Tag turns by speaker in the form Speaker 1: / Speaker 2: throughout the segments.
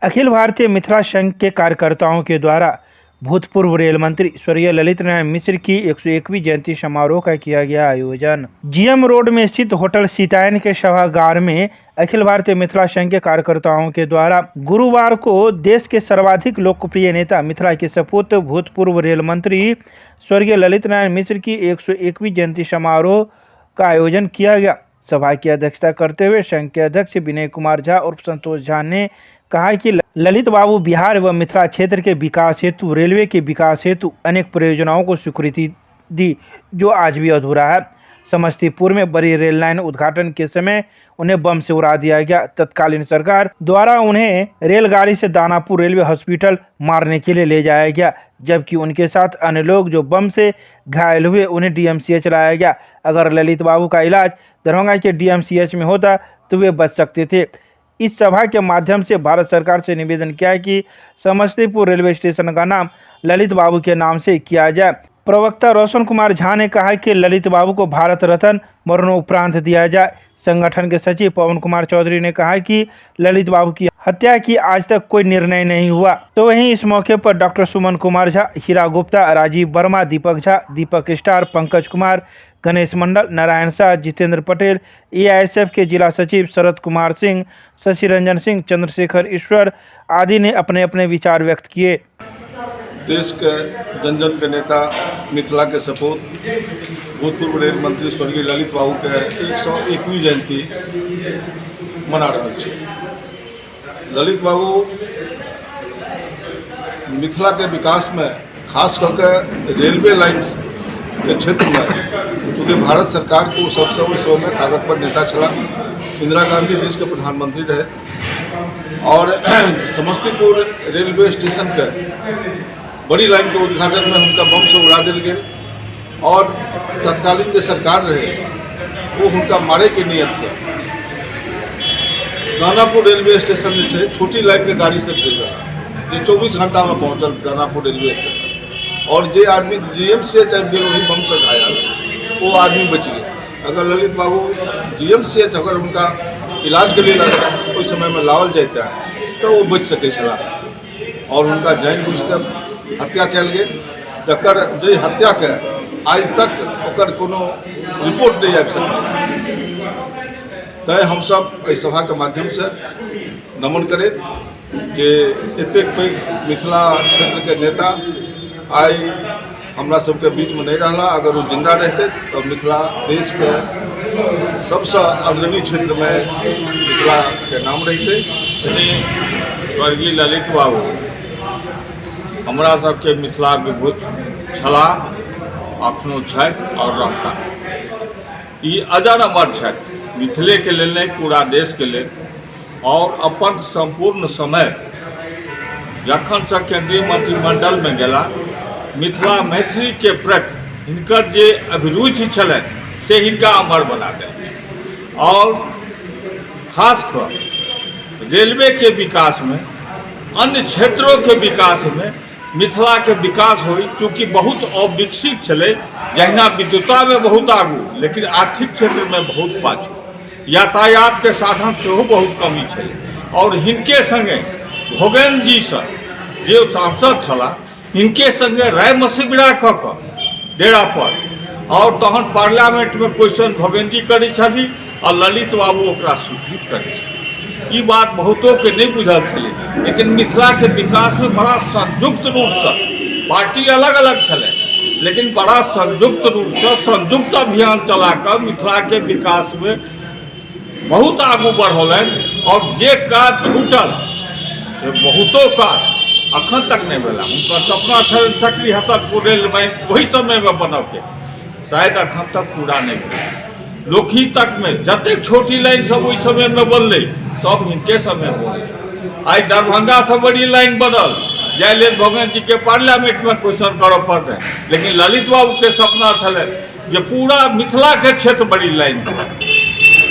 Speaker 1: अखिल भारतीय मिथिला संघ के कार्यकर्ताओं के द्वारा भूतपूर्व रेल मंत्री स्वर्गीय ललित नारायण मिश्र की 101वीं जयंती समारोह का किया गया आयोजन। जीएम रोड में स्थित होटल सीतायन के सभागार में अखिल भारतीय मिथिला संघ के कार्यकर्ताओं के द्वारा गुरुवार को देश के सर्वाधिक लोकप्रिय नेता मिथिला के सपूत भूतपूर्व रेल मंत्री स्वर्गीय ललित नारायण मिश्र की 101वीं जयंती समारोह का आयोजन किया गया। सभा की अध्यक्षता करते हुए संघ के अध्यक्ष विनय कुमार झा उर्फ संतोष झा ने कहा कि ललित बाबू बिहार एवं मिथिला क्षेत्र के विकास हेतु, रेलवे के विकास हेतु अनेक परियोजनाओं को स्वीकृति दी, जो आज भी अधूरा है। समस्तीपुर में बड़ी रेल लाइन उद्घाटन के समय उन्हें बम से उड़ा दिया गया। तत्कालीन सरकार द्वारा उन्हें रेलगाड़ी से दानापुर रेलवे हॉस्पिटल मारने के लिए ले जाया गया, जबकि उनके साथ अन्य लोग जो बम से घायल हुए उन्हें डीएमसीएच लाया गया। अगर ललित बाबू का इलाज दरभंगा के डीएमसीएच में होता तो वे बच सकते थे। इस सभा के माध्यम से भारत सरकार से निवेदन किया कि समस्तीपुर रेलवे स्टेशन का नाम ललित बाबू के नाम से किया जाए। प्रवक्ता रोशन कुमार झा ने कहा कि ललित बाबू को भारत रत्न मरणोपरांत दिया जाए। संगठन के सचिव पवन कुमार चौधरी ने कहा कि ललित बाबू की हत्या की आज तक कोई निर्णय नहीं हुआ। तो वहीं इस मौके पर डॉक्टर सुमन कुमार झा, हीरा गुप्ता, राजीव वर्मा, दीपक झा, दीपक स्टार, पंकज कुमार, गणेश मंडल, नारायण शाह, जितेंद्र पटेल, एआईएसएफ के जिला सचिव शरद कुमार सिंह, शशि रंजन सिंह, चंद्रशेखर ईश्वर आदि ने अपने अपने विचार व्यक्त किए।
Speaker 2: देश के जन जन के नेता, मिथिला के सपूत, भूतपूर्व रेल मंत्री स्वर्गीय ललित बाबू के 101वीं जयंती मना रहल छी। ललित बाबू मिथिला के विकास में, खास कऽ के रेलवे लाइन के क्षेत्र में, चूँकि भारत सरकार को सबसे ओहि समय ताकतवर नेता छलाह। इंदिरा गांधी देश के प्रधानमंत्री रहे और समस्तीपुर रेलवे स्टेशन के बड़ी लाइन के उद्घाटन में हुनका बम से उड़ा देल गेल और तत्कालीन जे सरकार रहे वो हुनका मारे के नियत से दानापुर रेलवे स्टेशन जे छै, छोटी लाइन के गाड़ी से भेजल, जे 24 घंटा में पहुंचल दानापुर रेलवे स्टेशन और जे आदमी जी एम सी एच आबि गेल ओहि बम से घायल, वो आदमी बचि गेल। अगर ललित बाबू जी एम सी एच अगर हुनका इलाजके लेल अगर ओहि समयमे लाओल जैता तऽ ओ बचि सकै छलाह और हुनका जानि बुझिकऽ हत्या कयल गेल, जकर जाहि हत्याके आइ तक ओकर कोनो रिपोर्ट नहि आबि सकलै। तैँ हमसभ एहि सभाके माध्यमसँ नमन करैत जे एतेक पैघ मिथिला क्षेत्रके नेता आइ हमरा सबके बीचमे नहि रहला। अगर ओ जिन्दा रहितै तऽ मिथिला देशके सबसँ अग्रणी क्षेत्रमे मिथिलाके नाम रहितै।
Speaker 3: स्वर्गीय ललित बाबू हमरा सबके मिथिला विभूत छलाह, अखनो छथि आओर रहता। ई अजर अमर छथि, मिथिलेके लेल नहि, पूरा देशके लेल। आओर अपन सम्पूर्ण समय जखनसँ केन्द्रीय मंत्रिमंडलमे गेला, मिथिला मैथिलीके प्रति हिनकर जे अभिरुचि छलनि से हिनका अमर बना देलनि। आओर खास कऽ रेलवेके विकासमे, अन्य क्षेत्रोके विकासमे मिथिलाके विकास होइ, चूँकि बहुत अविकसित छलै। जहिना विद्युतामे बहुत आगू, लेकिन आर्थिक क्षेत्रमे बहुत पाछू, यातायातके साधन सेहो बहुत कमी छलै। आओर हिनके सङ्गे भोगेन्द्र जी सर जे सांसद छलाह, हिनके सङ्गे राय मशविरा कऽ कऽ डेरा पर आओर तहन पार्लियामेंटमे क्वेश्चन भोगेन्द्र जी करै छथिन आ ललित बाबू ओकरा स्वीकृत करै छथिन। ई बात बहुतोके नहि बुझल छलै, लेकिन मिथिलाके विकासमे बड़ा संयुक्त रूपसँ, पार्टी अलग अलग छलै, लेकिन बड़ा संयुक्त रूपसँ संयुक्त अभियान चला कऽ मिथिलाके विकासमे बहुत आगू बढ़ौलनि। आओर जे काज छूटल से बहुतो काज अखन तक नहि भेला। हुनकर सपना छलनि सकरी हसनपुर रेल लाइन ओहि समयमे बनबके, शायद अखन तक पूरा नहि भेल। लोकही तकमे जतेक छोटी लाइन सब ओहि समयमे बनलै, सब हिनके समय बनलै। आइ दरभंगासँ बड़ी लाइन बनल, जाहि लेल भगवान जीके पार्लियामेंटमे क्वेश्चन करऽ पड़लै, लेकिन ललित बाबूके सपना छलनि जे पूरा मिथिलाके क्षेत्र बड़ी लाइन।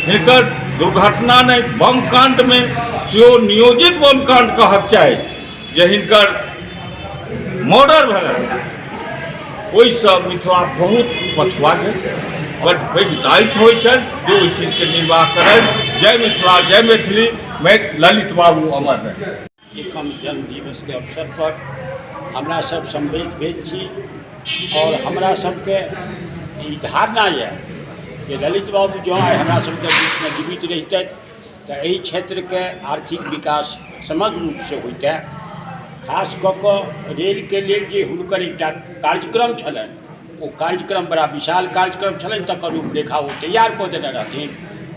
Speaker 3: हिनकर दुर्घटना नहि, बम कांडमे सेहो, नियोजित बम कांड कहक चाही, जे हिनकर मर्डर भेलनि, ओहिसँ मिथिला बहुत पछुआ गेल। बड पैघ दायित्व होइ छनि जे ओहि चीजके निर्वाह करथि। जय मिथिला, जय मैथिली। ललित बाबू अमर रहे।
Speaker 4: एकम जन्म दिवसके अवसर पर हमरा सब सम्मिलित भेल छी आओर हमरा सबके ई धारणा यऽ जे ललित बाबू जँ आइ हमरा सबके बीचमे जीवित रहितथि तऽ एहि क्षेत्रके आर्थिक विकास समग्र रूपसँ होइतै। खास कऽ कऽ रेलके लेल जे हुनकर एकटा कार्यक्रम छलनि ओ कार्यक्रम बड़ा विशाल कार्यक्रम छलनि, तकर रूपरेखा ओ तैयार कऽ देने रहथिन।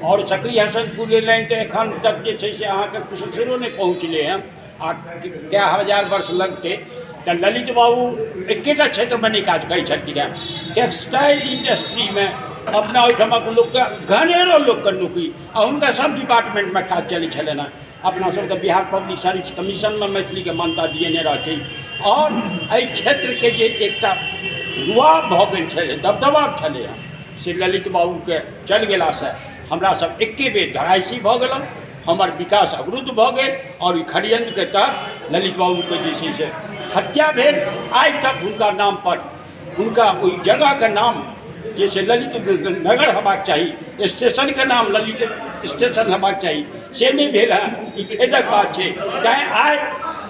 Speaker 4: आओर सकरी हसनपुर रेल लाइन तऽ एखन तक जे छै से अहाँके कुशेश्वरो नहि पहुँचलै हँ आ कए हजार वर्ष लगतै। तऽ ललित बाबू एकेटा क्षेत्रमे नहि काज करै छलखिन हेँ, टेक्सटाइल इंडस्ट्रीमे अपना ओहिठामक लोकके घनेरो लोकके नौकरी आ हुनका सभ डिपार्टमेंटमे काज चलै छलनि हेँ। अपना सबके बिहार पब्लिक सर्विस कमीशनमे मैथिलीके मान्यता दिएने रहथिन आओर एहि क्षेत्रके जे एकटा रुआब भऽ गेल छलै, दबदबा छलै हँ, से ललित बाबूके चलि गेलासँ हमरा सब एके बेर धराइसी भऽ गेलहुँ, हमर विकास अवरुद्ध भऽ गेल आओर ई षड्यंत्रके तहत ललित बाबूके जे छै से हत्या भेल। आइ तक हुनका नामपर हुनका ओहि जगहके नाम जे छै ललित नगर हेबाक चाही, स्टेशनके नाम ललित स्टेशन हेबाक चाही, से नहि भेल हँ। ई खेदक बात छै। तैँ आइ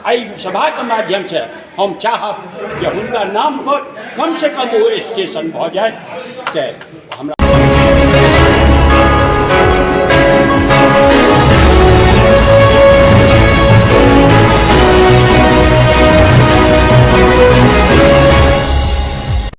Speaker 4: एहि सभाके माध्यमसँ हम चाहब जे हुनका नामपर कमसँ कम ओ स्टेशन भऽ जाय। तऽ